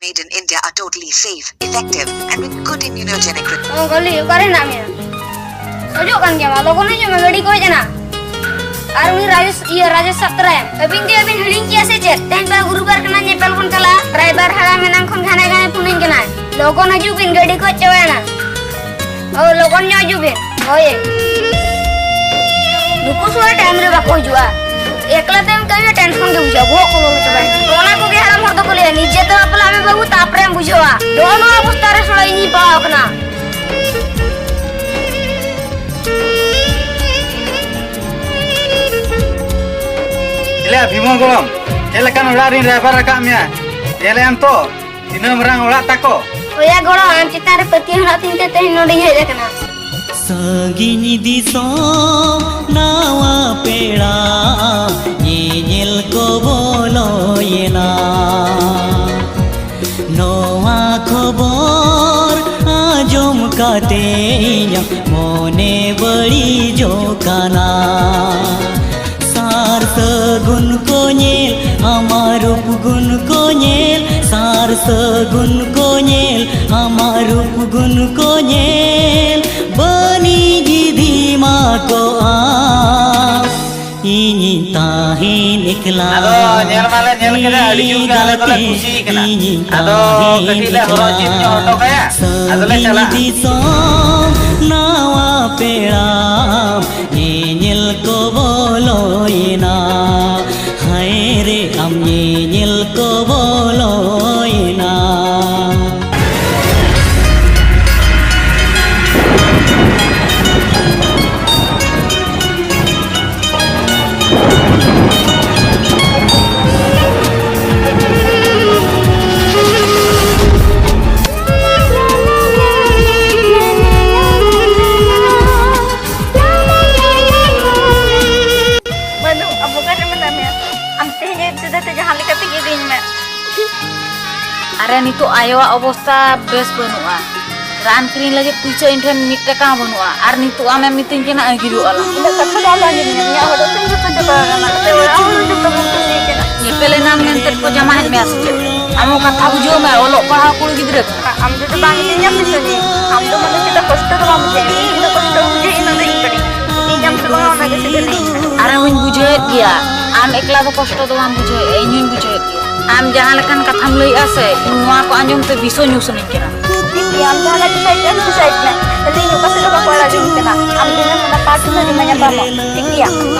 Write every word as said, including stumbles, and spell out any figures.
made in India are totally safe, effective, and with good immunogenic. ᱨᱮ- ᱚ, ᱜᱚᱞᱤ, ᱚᱠᱟᱨᱮ ᱦᱮᱱᱟᱜ ᱢᱮᱭᱟ? ᱠᱷᱚᱡᱚᱜ ᱠᱟᱱ ᱜᱮᱭᱟ, ᱢᱟ, ᱞᱚᱜᱚᱱ ᱦᱤᱡᱩᱜ ᱢᱮ, ᱜᱟᱹᱰᱤ ᱠᱚ ᱦᱮᱡ ᱮᱱᱟ᱾ ᱟᱨ ᱩᱱᱤ ᱨᱟᱡᱮᱥ, ᱤᱭᱟᱹ, ᱨᱟᱡᱮᱥ ᱥᱟᱵ ᱛᱚᱨᱟᱭᱮᱢ᱾ ᱟᱹᱵᱤᱱ ᱜᱮ, ᱟᱹᱵᱤᱱ ᱦᱤᱲᱤᱧ ᱠᱮᱜᱼᱟ ᱥᱮ ᱪᱮᱫ? ᱛᱮᱦᱮᱧ ᱵᱟ ᱜᱩᱨᱩᱵᱟᱨ ᱠᱟᱱᱟ, ᱧᱮᱯᱮᱞ ᱵᱚᱱ ᱪᱟᱞᱟᱜᱼᱟ᱾ ᱰᱨᱟᱭᱵᱷᱟᱨ ᱦᱟᱲᱟᱢ ᱮᱱᱟᱝ ᱠᱷᱚᱱ ᱜᱷᱟᱱᱮ ᱜᱷᱟᱱᱮ ᱯᱷᱳᱱᱟᱹᱧ ᱠᱟᱱᱟᱭ᱾ ᱞᱚᱜᱚᱱ ᱦᱤᱡᱩᱜ ᱵᱤᱱ, ᱜᱟᱹᱰᱤ ᱠᱚ ᱦᱮᱡ ᱪᱟᱵᱟᱭᱮᱱᱟ᱾ ᱚ, ᱞᱚᱜᱚᱱ ᱧᱚᱜ ᱦᱤᱡᱩᱜ ᱵᱤᱱ᱾ ᱦᱳᱭ᱾ ᱱᱩᱠᱩ ᱥᱚᱢᱚᱭ ᱴᱟᱭᱤᱢ ᱨᱮ ᱵᱟᱠᱚ ᱦᱤᱡᱩᱜᱼᱟ᱾ ᱮᱠᱞᱟ ᱛᱮᱢ ᱠᱟᱹᱢᱤᱭᱟ, ᱴᱮᱱᱥᱚᱱ ᱜᱮ ᱵᱩᱡᱷᱟᱹᱜᱼᱟ, ᱵᱚᱦᱚᱜ ᱠᱚ ᱞᱚᱞᱚ ᱪᱟᱵᱟᱭᱮᱱᱟ᱾ ᱚᱱᱟ ᱠᱚᱜᱮ ᱦᱟᱲᱟᱢ ᱦᱚᱲ ᱫᱚᱠᱚ ᱞᱟᱹᱭᱟ, "ᱱᱤᱡᱮ ᱛᱮ ᱵᱟᱯᱞᱟᱜ ᱢᱮ ᱵᱟᱹᱵᱩ, ᱛᱟᱯᱚᱨᱮᱢ ᱵᱩᱡᱷᱟᱹᱣᱟ᱾" ᱱᱚᱜᱼᱚ ᱱᱚᱣᱟ ᱚᱵᱚᱥᱛᱟ ᱨᱮ ᱥᱚᱲᱚ ᱤᱧᱤᱧ ᱯᱟᱲᱟᱣ ᱟᱠᱟᱱᱟ᱾ ᱪᱮᱞᱮᱭᱟ ᱵᱷᱤᱢᱚᱞ ᱜᱚᱲᱚᱢ, ᱪᱮᱫ ᱞᱮᱠᱟᱱ ᱚᱲᱟᱜ ᱨᱤᱧ ᱨᱟᱭᱵᱟᱨ ᱟᱠᱟᱫ ᱢᱮᱭᱟ? ᱧᱮᱞᱮᱫ ᱟᱢ ᱛᱚ, ᱛᱤᱱᱟᱹᱜ ᱢᱟᱨᱟᱝ ᱚᱲᱟᱜ ᱛᱟᱠᱚ᱾ ᱦᱳᱭᱟ ᱜᱚᱲᱚᱢ, ᱟᱢ ᱪᱮᱛᱟᱱ ᱨᱮ ᱯᱟᱹᱛᱭᱟᱹᱣ ᱦᱮᱱᱟᱜ ᱛᱤᱧ ᱛᱮ ᱛᱮᱦᱮᱧ ᱱᱚᱰᱮᱧ ᱦᱮᱡ ᱟᱠᱟᱱᱟ᱾ ᱥᱟᱺᱜᱤᱧ ᱫᱤᱥᱚᱢ ᱱᱟᱣᱟ ᱯᱮᱲᱟ ᱧᱮᱧᱮᱞ ᱠᱚ ᱵᱚᱞᱚᱭᱮᱱᱟ᱾ ᱱᱚᱣᱟ ᱠᱷᱚᱵᱚᱨ ᱟᱸᱡᱚᱢ ᱠᱟᱛᱮ ᱤᱧᱟᱹᱜ ᱢᱚᱱᱮ ᱵᱟᱹᱲᱤᱡᱚᱜ ᱠᱟᱱᱟ᱾ ᱥᱟᱨ ᱥᱟᱹᱜᱩᱱ ᱠᱚ ᱧᱮᱞ, ᱟᱢᱟᱜ ᱨᱩᱯ ᱜᱩᱱ ᱠᱚ ᱧᱮᱞ, ᱥᱟᱨ ᱥᱟᱹᱜᱩᱱ ᱠᱚ ᱧᱮᱞ, ᱟᱢᱟᱜ ᱨᱩᱯ ᱜᱩᱱ ᱠᱚ ᱧᱮᱞ, ᱵᱟᱹᱱᱤᱡ ᱤᱫᱤ ᱢᱟ ᱠᱚ ᱟᱢ᱾ ᱤᱧᱤᱧ ᱛᱟᱦᱮᱱ ᱮᱠᱞᱟ᱾ ᱟᱫᱚ ᱧᱮᱞ ᱢᱟᱞᱮ ᱧᱮᱞ ᱠᱮᱫᱟ, ᱟᱹᱰᱤ ᱡᱳᱨ ᱜᱮ ᱟᱞᱮ ᱫᱚᱞᱮ ᱠᱩᱥᱤ ᱠᱟᱱᱟ᱾ ᱤᱧᱤᱧ ᱟᱫᱚ ᱛᱟᱦᱮᱱ ᱠᱟᱹᱴᱤᱡ ᱞᱮ ᱦᱚᱨᱚᱜ ᱮᱠᱞᱟ᱾ ᱪᱤᱱ ᱧᱚᱜ ᱦᱚᱴᱚ ᱠᱟᱭᱟ, ᱟᱫᱚᱞᱮ ᱥᱟᱺᱜᱤᱧ ᱪᱟᱞᱟᱜᱼᱟ᱾ ᱫᱤᱥᱚᱢ ᱱᱟᱣᱟ ᱯᱮᱲᱟ ᱧᱮᱧᱮᱞ ᱠᱚ ᱵᱚᱞᱚᱭᱮᱱᱟ᱾ ᱦᱟᱭ ᱨᱮ ᱟᱢ ᱧᱮᱧᱮᱞ ᱠᱚ ᱵᱚᱞᱚᱭᱮᱱᱟ᱾ ᱵᱟᱹᱱᱩᱜ, ᱟᱵᱚ ᱚᱠᱟᱨᱮ ᱢᱮᱱᱟᱜ ᱢᱮᱭᱟ? ᱟᱢ ᱛᱮᱦᱮᱧ ᱟᱹᱭᱩᱵ ᱛᱮᱫᱚ ᱛᱮ ᱡᱟᱦᱟᱸ ᱞᱮᱠᱟ ᱛᱮᱜᱮ ᱤᱫᱤᱧ ᱢᱮ᱾ ᱟᱨᱮ, ᱱᱤᱛᱚᱜ ᱟᱭᱳᱣᱟᱜ ᱚᱵᱚᱥᱛᱟ ᱵᱮᱥ ᱵᱟᱹᱱᱩᱜᱼᱟ᱾ ᱨᱟᱱ ᱠᱤᱨᱤᱧ ᱞᱟᱹᱜᱤᱫ ᱯᱩᱭᱥᱟᱹ ᱤᱧ ᱴᱷᱮᱱ ᱢᱤᱫ ᱴᱟᱠᱟ ᱦᱚᱸ ᱵᱟᱹᱱᱩᱜᱼᱟ᱾ ᱟᱨ ᱱᱤᱛᱚᱜ ᱟᱢᱮᱢ ᱢᱤᱛᱟᱹᱧ ᱠᱟᱱᱟ ᱟᱹᱜᱤᱨᱚᱜ ᱟᱞᱟᱝ᱾ ᱤᱧᱟᱹᱜ ᱠᱟᱛᱷᱟ ᱫᱚ ᱟᱞᱚ ᱟᱸᱡᱚᱢ ᱢᱮ᱾ ᱤᱧᱟᱹᱜ ᱦᱚᱲ ᱫᱚ ᱡᱚᱛᱚ ᱪᱟᱵᱟ ᱟᱠᱟᱱᱟ᱾ ᱱᱚᱛᱮ ᱚᱲᱟᱜ ᱦᱚᱲ ᱦᱚᱸ ᱡᱚᱛᱚ ᱵᱚᱱ ᱠᱩᱥᱤ ᱠᱟᱱᱟ᱾ ᱧᱮᱯᱮᱞ ᱮᱱᱟᱢ ᱢᱮᱱᱛᱮ ᱠᱚ ᱡᱟᱢᱟᱭᱮᱫ ᱢᱮᱭᱟ ᱥᱮ ᱪᱮᱫ? ᱟᱢ ᱦᱚᱸ ᱠᱟᱛᱷᱟ ᱵᱩᱡᱷᱟᱹᱣ ᱢᱮ, ᱚᱞᱚᱜ ᱯᱟᱲᱦᱟᱣ ᱠᱩᱲᱤ ᱜᱤᱫᱽᱨᱟᱹ ᱠᱟᱱᱟᱢ᱾ ᱟᱢ ᱡᱩᱫᱤ ᱵᱟᱝ ᱤᱫᱤᱧᱟ ᱥᱮ ᱥᱩᱱᱤ, ᱟᱢ ᱫᱚ ᱢᱟᱱᱮ ᱪᱮᱫ ᱠᱚᱥᱴᱚ ᱫᱚ ᱵᱟᱢ ᱵᱩᱡᱷᱟᱹᱣᱟ, ᱤᱧ ᱛᱤᱱᱟᱹᱜ ᱠᱚᱥᱴᱚ ᱵᱩᱡᱷᱟᱹᱣ ᱤᱧ ᱚᱱᱟ ᱫᱚ ᱤᱧ ᱵᱟᱹᱲᱤᱡ᱾ ᱤᱧ ᱟᱢ ᱥᱮ ᱵᱟᱝᱟ ᱚᱱᱟ ᱜᱮ ᱥᱮ ᱵᱟᱹᱲᱤᱡ᱾ ᱟᱨ ᱦᱚᱸᱧ ᱵᱩᱡᱷᱟᱹᱣᱮᱫ ᱜᱮᱭᱟ, ᱟᱢ ᱮᱠᱞᱟ ᱫᱚ ᱠᱚᱥᱴᱚ ᱫᱚ ᱵᱟᱢ ᱵᱩᱡᱷᱟᱹᱣᱮᱫᱼᱟ, ᱤᱧ ᱦᱚᱸᱧ ᱵᱩᱡᱷᱟᱹᱣᱮᱫ ᱜᱮᱭᱟ᱾ ᱟᱢ ᱡᱟᱦᱟᱸ ᱞᱮᱠᱟᱱ ᱠᱟᱛᱷᱟᱢ ᱞᱟᱹᱭᱮᱫᱼᱟ ᱥᱮ, ᱤᱧ ᱱᱚᱣᱟ ᱠᱚ ᱟᱸᱡᱚᱢ ᱛᱮ ᱵᱤᱥ ᱦᱚᱸ ᱧᱩ ᱥᱟᱱᱟᱧ ᱠᱟᱱᱟ᱾ ᱴᱷᱤᱠ ᱜᱮᱭᱟ, ᱟᱢ ᱡᱟᱦᱟᱸ ᱞᱮᱠᱟ ᱰᱤᱥᱟᱭᱤᱰ ᱮᱢ ᱰᱤᱥᱟᱭᱤᱰ ᱢᱮ, ᱠᱷᱟᱹᱞᱤ ᱤᱧ ᱚᱠᱟ ᱥᱮᱫ ᱦᱚᱸ ᱵᱟᱠᱚ ᱟᱲᱟᱜᱤᱧ ᱠᱟᱱᱟ᱾ ᱟᱢ ᱫᱤᱱᱟᱹᱢ ᱚᱱᱟ ᱯᱟᱨᱴ ᱦᱤᱞᱳᱜ ᱧᱟᱯᱟᱢᱚᱜ, ᱴᱷᱤᱠ ᱜᱮᱭᱟ?